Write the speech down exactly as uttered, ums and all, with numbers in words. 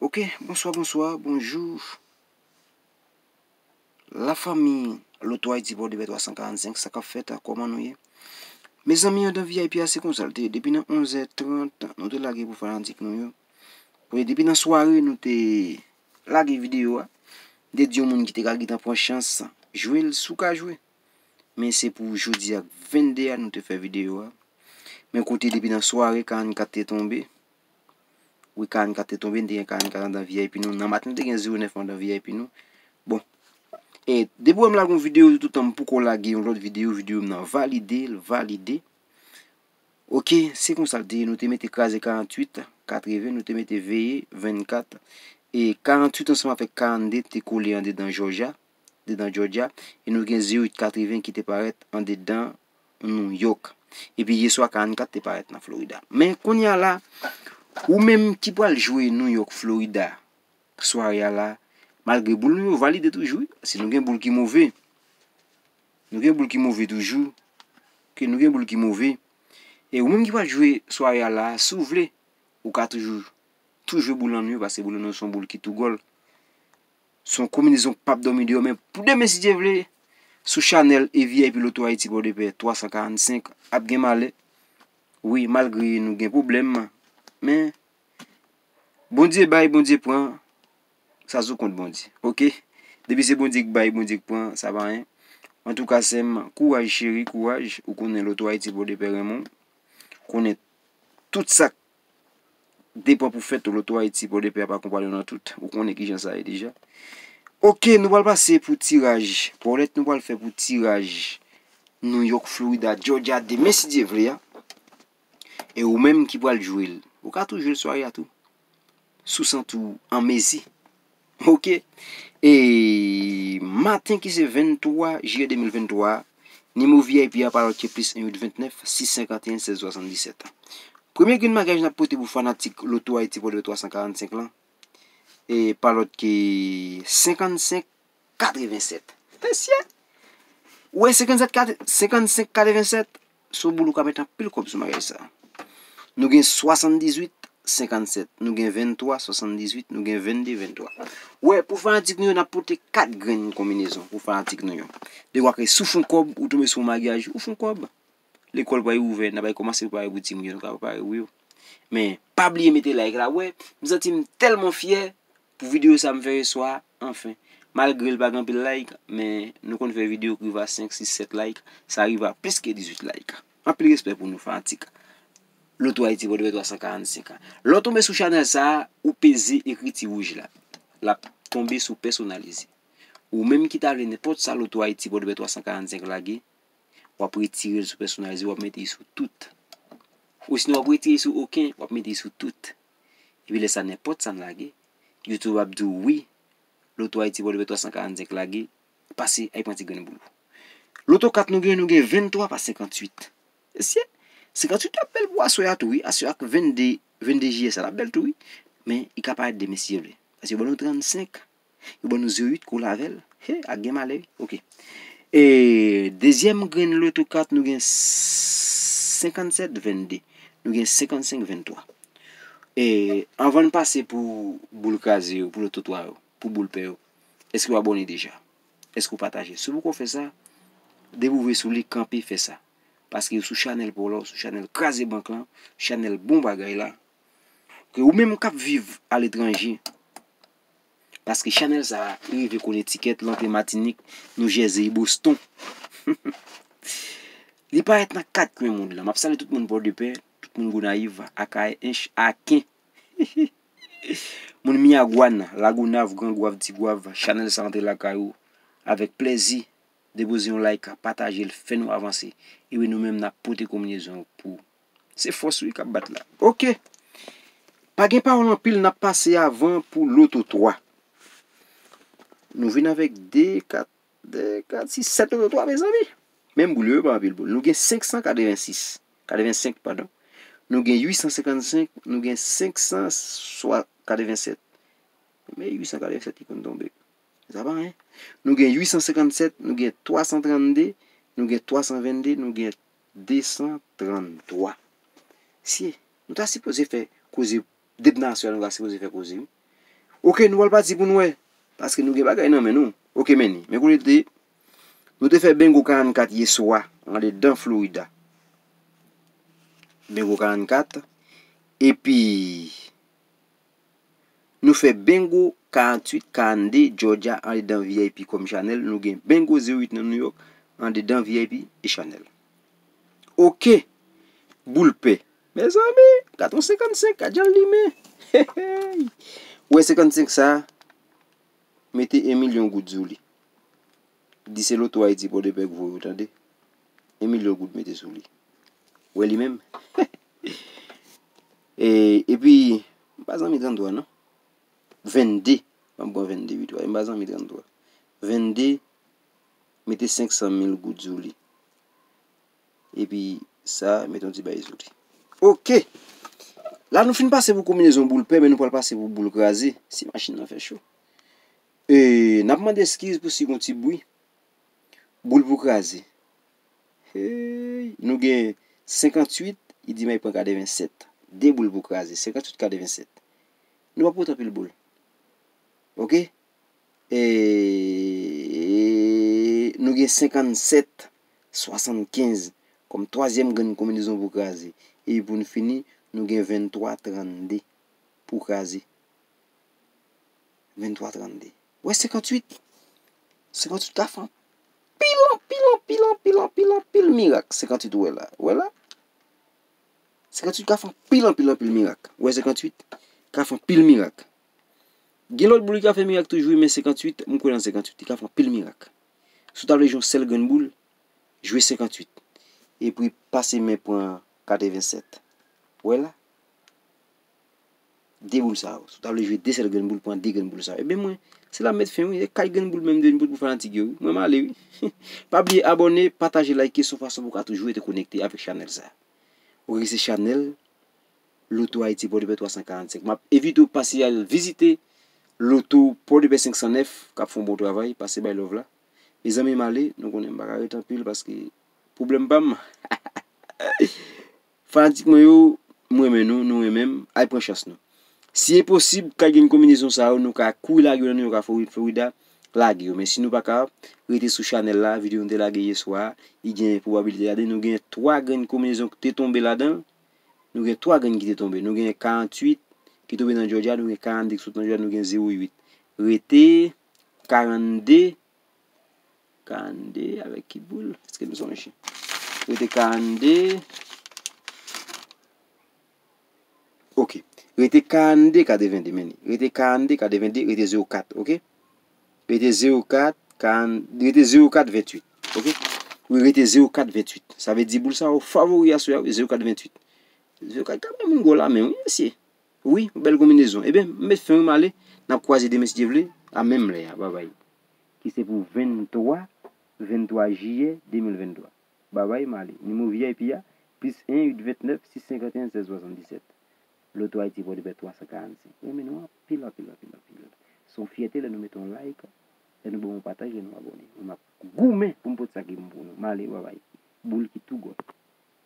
Ok, bonswa, bonswa, bonjou. Lafanmi Loto Ayiti Pòdepè twa san karannsenk, sa k ap fèt, kòman nou ye? Mezanmi, andan V I P a, se konsa l te ye. Depi nan onzè trant, nou te lage pou fanatik nou yo. Wi, depi nan sware, nou te lage videyo a. M te di yon moun ki te ka gentan pran chans, jwe l si w ka jwe. Men se pou jodi a, vennde a, nou te fè videyo a. Men kote depi nan sware, karannkat te tonbe. Wi, karannkat te tonbe, n te gen karannkat andan V I P nou. Nan maten, n te gen zewo nèf andan V I P nou. Bon. E depi w wè m lage yon videyo, toutan m poko lage yon lòt videyo, videyo m nan valide, l valide. Ok, se konsa l te ye, nou te mete kraze karanntuit, katreven, nou te mete veye, vennkat. E karanntuit ansanm avèk karannde te kole andedan Jòja, dedan Jòja, e nou gen zewo uit katreven ki te parèt andedan New York. Epi yèswa, karannkat te parèt nan Florida. Men kounye a la, ou menm ki pral jwe New York, Florida, sware a la, malgre boul nou yo valide toujou, wi, paske nou gen boul ki move. Nou gen boul ki move toujou. Ok, nou gen boul ki move. E ou menm ki pral jwe sware a la, si w vle, ou ka toujou tou jwe boul an nou yo, paske boul an nou yo se yon boul ki tou gòl. Se yon konbinezon k p ap dòmi deyò, men pou demen, si Dye vle, sou chanèl e V I P Loto Ayiti Pòdepè twa san karannsenk, ap gen malè. Wi, malgre nou gen pwoblèm, men Bondye bay, Bondye pran, sa sou kont Bondye. Ok? Depi se Bondye k bay, Bondye k pran, sa pa anyen. Antouka, sè m, kouraj cheri, kouraj. Ou konnen Loto Ayiti Pòdepè renmen w. Konnen tout sa k depan pou fèt, Loto Ayiti Pòdepè ap akonpanye w nan tout. Ou konnen kijan sa ye deja. Ok, nou pral pase pou tiraj. Pòlèt nou pral fè pou tiraj New York, Florida, Georgia demen, si Dye vle a. E ou menm ki pral jwe l, ou ka tou jwe l sware a tou. Si w santi w an mezi. Ok. E maten ki se venntwa jiyè de mil venntwa a, nimewo V I P a pa lòt ke plis en uit ventnèf sis senkanteyen sèz swasanndisèt. Premye grenn bagay n ap pote pou fanatik Loto Ayiti Pòdepè twa san karannsenk lan, e pa lòt ke senkannsenk katrevensèt. Mesye! Ou wè senkannsenk kat-, senkannsenk katrevensèt, sou boul ou ka met anpil kòb sou bagay sa. Nou gen swasanndizuit senkannsèt, nou gen venntwa swasanndizuit, nou gen vennde venntwa. Wè, pou fanatik nou yo, n ap pote kat grenn konbinezon pou fanatik nou yo. Dekwa ke si w fè yon kòb, ou tonbe sou yon maryaj, ou fè yon kòb. Lekòl pral ouvè, n a pral kòmanse prepare pou timoun yo, nou ka prepare pou yo. Men, pa bliye mete like la. Wè, m santi m tèlman fyè pou videyo sa m fè yèswa, anfen. Malgre l pa gen anpil like, men nou konn fè videyo k rive a senk, sis, sèt like, sa rive a plis ke dizuit like. Anpil respè pou nou fanatik Loto Ayiti Pòdepè twa san karannsenk an. Lè w tonbe sou chanèl sa a, ou peze ekriti wouj la. L ap tonbe sou pèsonalize. Ou menm ki ta vle nenpòt sa Loto Ayiti Pòdepè twa san karannsenk lage, w ap retire l sou pèsonalize, w ap mete l sou tout. Osinon w ap retire l sou okenn, w ap mete l sou tout. Epi lè sa nenpòt sa n lage, YouTube ap di w wi, Loto Ayiti Pòdepè twa san karannsenk lage, pase al pran ti grenn boul ou. Loto kat nou gen, nou gen venntwa pa senkantuit. Mesye, senkantuit la bèl pou aswè a tou wi, aswè ak vennde, vennde jiyè sa la bèl tou wi. Men li ka parèt demen si Dye vle. Paske yo ban nou trannsenk. Yo ban nou zewo uit, kole avè l. He, ak gen malè wi. Ok. E dezyèm grenn loto kat, nou gen senkannsèt vennde. Nou gen senkannsenk venntwa. E anvan n pase pou boul kraze yo, pou loto twa yo, pou boul pè yo, èske w abòne deja? Èske w pataje? Si w poko fè sa, depi w rive sou li, kanpe fè sa. Paske w sou chanèl pa w la, w sou chanèl kraze bank lan, chanèl bon bagay la. Ke ou menm k ap viv aletranje, paske chanèl sa a, li rive Konnetikèt, l antre Matinik, New Jersey, Boston. Li parèt nan kat kwen mond lan. M ap salye tout moun Pòdepè, tout moun Gonayiv, Akayè, Ench, Aken. Moun Miyagwàn, Lagonav, Gran Gwav, Ti Gwav, chanèl sa antre lakay ou avèk plèzi. Depoze yon like, pataje l, fè nou avanse. Epi nou menm n ap pote konbinezon pou ou. Se fòs wi k ap bat la. Ok. Pa gen pawòl anpil, n ap pase avan pou loto twa. Nou vin avèk de, kat, de, kat, sis, sèt loto twa, mezanmi. Menm boul yo, yo pa anpil boul. Nou gen senk san katrevensis, katrevensenk, padon. Nou gen uit san senkannsenk, nou gen senk san katrevensèt. Men uit san katrevensèt ki konn tonbe. Sa pa anyen. Nou gen uit san senkannsèt, nou gen twa san trannde, nou gen twa san vennde, nou gen de san tranntwa. Mesye, nou ta sipoze fè koze, depi nan aswè a nou ta sipoze fè koze wi. Ok, nou pral pati pou n wè. Paske nou gen bagay nan men nou. Ok, men ni. Men kote te, nou te fè bengo karannkat yè swa, andedan Florida. Bengo karannkat. Epi, nou fè bengo karanntuit, karannde, Georgia, andedan V I P kòm chanèl. Nou gen bengo zewo uit nan New York, andedan V I P e chanèl. Ok. Boul pè. Mezanmi, gad yon senkannsenk, gad jan l limen. Ou wè senkannsenk sa, mete en milyon goud sou li. Di se Loto Ayiti Pòdepè k voye w, tande. En milyon goud mete sou li. Ou wè li menm? E, epi, m pa zanmi tranntwa, non. Vennde. Ban m pran vennde pito. M pa zanmi tranntwa. Vennde, mete senk san mil goud sou li. Epi sa, mete yon ti bagay sou li. Ok. La, nou fin pase pou konbinezon boul pè, men nou pral pase pou boul kraze. Si machin nan fè cho. E, n ap mande eskiz pou si gon ti bri. Boul pou kraze. Hey, nou gen senkantuit, li di m al pran katrevennsèt. De boul pou kraze, senkantuit katrevennsèt. Nou pa pote anpil boul. Ok? E, nou gen senkannsèt swasannkenz kòm twazyèm grenn konbinezon pou kraze. E pou n fini, nou gen venntwa trannde pou kraze. Venntwa trannde. Wè senkantuit. Senkantuit ka fè anpil, anpil, anpil, anpil, anpil, anpil mirak. Senkantuit, wè la. Wè la. Senkantuit ka fè anpil, anpil, anpil mirak. Wè senkantuit ka fè anpil mirak. Gen lòt boul ki ka fè mirak toujou, men senkantuit, m kwè nan senkantuit, li ka fè anpil mirak. Si w ta vle jwe yon sèl grenn boul, jwe senkantuit. Epi pase men pran katrevennsèt. Wè la. De boul sa yo. Si w ta vle jwe de sèl grenn boul, pran de grenn boul sa yo. Ebyen mwen, se la m met fen wi. E kat grenn boul menm de m pot pou fanatik yo wi. Mwen m ale wi. Pa bliye abòne, pataje, like, se yon fason pou w ka toujou rete konekte avèk chanèl sa. Ok, se chanèl Loto Ayiti Pòdepè twa san karannsenk. M ap envite w pase al vizite Loto Pòdepè senk san nèf k ap fè yon bon travay. Pase bay love la. Mezanmi, m ale, nou konnen m pa ka rete anpil paske pwoblèm pa m. Fanatik mwen yo, m renmen nou, nou renmen m. Al pran chans nou. Si e posib, kat grenn konbinezon sa yo, nou ka kouri lage yo nan New York a Flori-, Florida, lage yo. Men si nou pa ka, rete sou chanèl la, videyo nou te lage yè swa a, li gen pwobabilite ladan. Nou gen twa grenn konbinezon ki te tonbe ladan l. Nou gen twa grenn ki te tonbe. Nou gen karanntuit ki tonbe nan Georgia, nou gen karannde ki sot nan Georgia, nou gen zewo uit. Rete karannde, karannde avèk ki boul? Èske nou sonje? Rete karannde. Ok. Rete karannde katrevende, men li. Rete karannde katrevende, rete zewo kat, ok? Rete zewo kat, karann, rete zewo kat ventuit, ok? Wi, rete zewo kat ventuit. Sa vle di boul sa yo favori aswè a, wi, zewo kat ventuit. Zewo kat ka bay moun gwo lamen, wi, mesye. Wi, yon bèl konbinezon. Ebyen, m met fen wi, m ale. N ap kwaze demen si Dye vle, a menm lè a, babay. Ki se pou venntwa, venntwa jiyè de mil venntwa. Babay, m ale. Nimewo V I P a, plis en uit ventnèf sis senkanteyen sèz swasanndisèt. Loto Ayiti Pòdepè twa san karannsenk. Renmen nou anpil, anpil, anpil, anpil. Se yon fyète lè nou mete yon like, lè nou ban yon pataj, lè nou abòne. Mwen m ap goumen pou m pote sa ki bon pou nou. M ale, babay. Boul ki tou gòt.